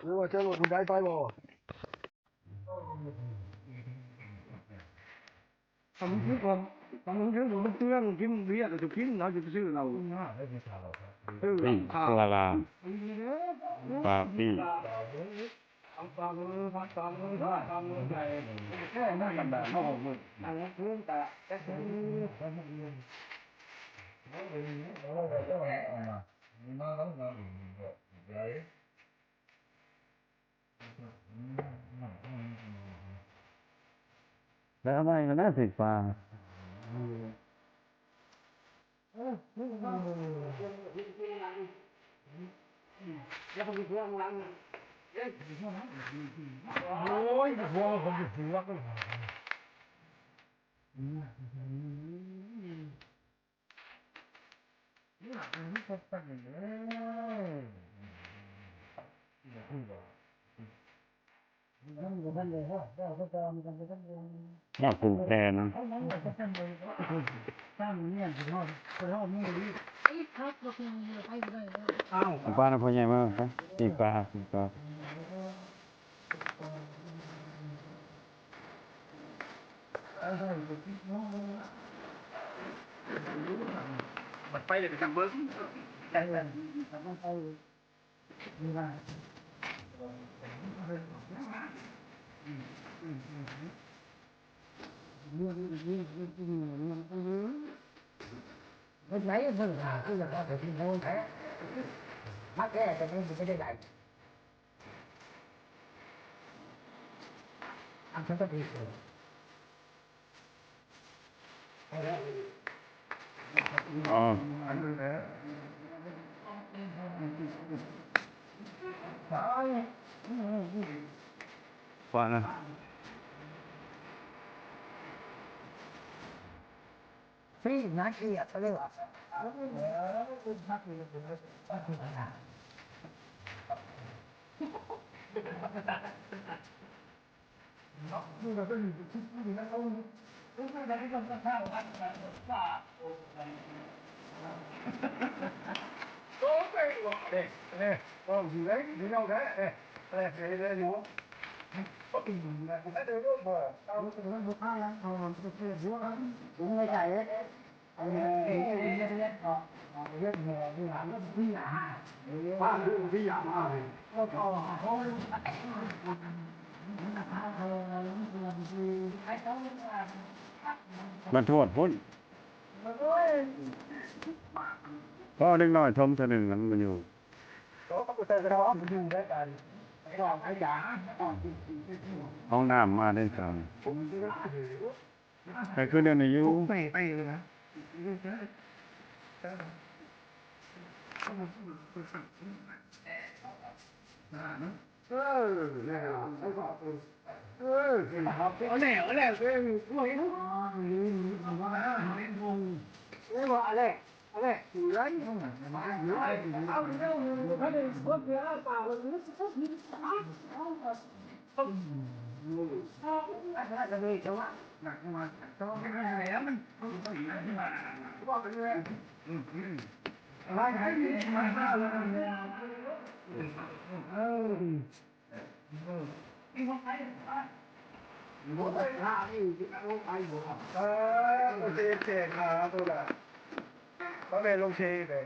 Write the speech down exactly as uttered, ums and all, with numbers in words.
โอ้ เจ้ารถผู้ใดไปบ่ ทำคือว่า ทำคือว่ามันเตือน กินเบียร์ก็จะกิน เขาจะไปซื้อเหล้า เออ ปิ้ง ข้าว ปลาร้า ปลาปิ้ง แล้วทำไมมันน่าสิปลา โอ้ย หัวผมอยู่หัว น่าปลูกแทนนะ เอาปลานะพ่อใหญ่มา ไป ปีกปลา ปีกปลา มันไปเลยไปทางเบิ้ง เฮ็ดไงเพิ่นหาคือจะพอถึงโมงแท้ มาแก้แต่มันไม่ได้ไหล อันนั้นก็ดีสุด อ๋อ ว่านะ พี่น่าเกลียดเขาเลยว่ะ มันโทษพุ้น พ่อเด็กน้อยทมเท่านึงมันอยู่ ห้องน้ำมาได้สอง ใครขึ้นเดี๋ยวนี้อยู่ ไป ไปเลยนะ เออ นั่นแหละ เออ เอาแล้ว เอาแล้ว เออ พวกนี้ เออ เอาแล้ว เอาแล้ว เออ โอเค โอเค ครับ ตัวละ ก็เป็นโอเคเลย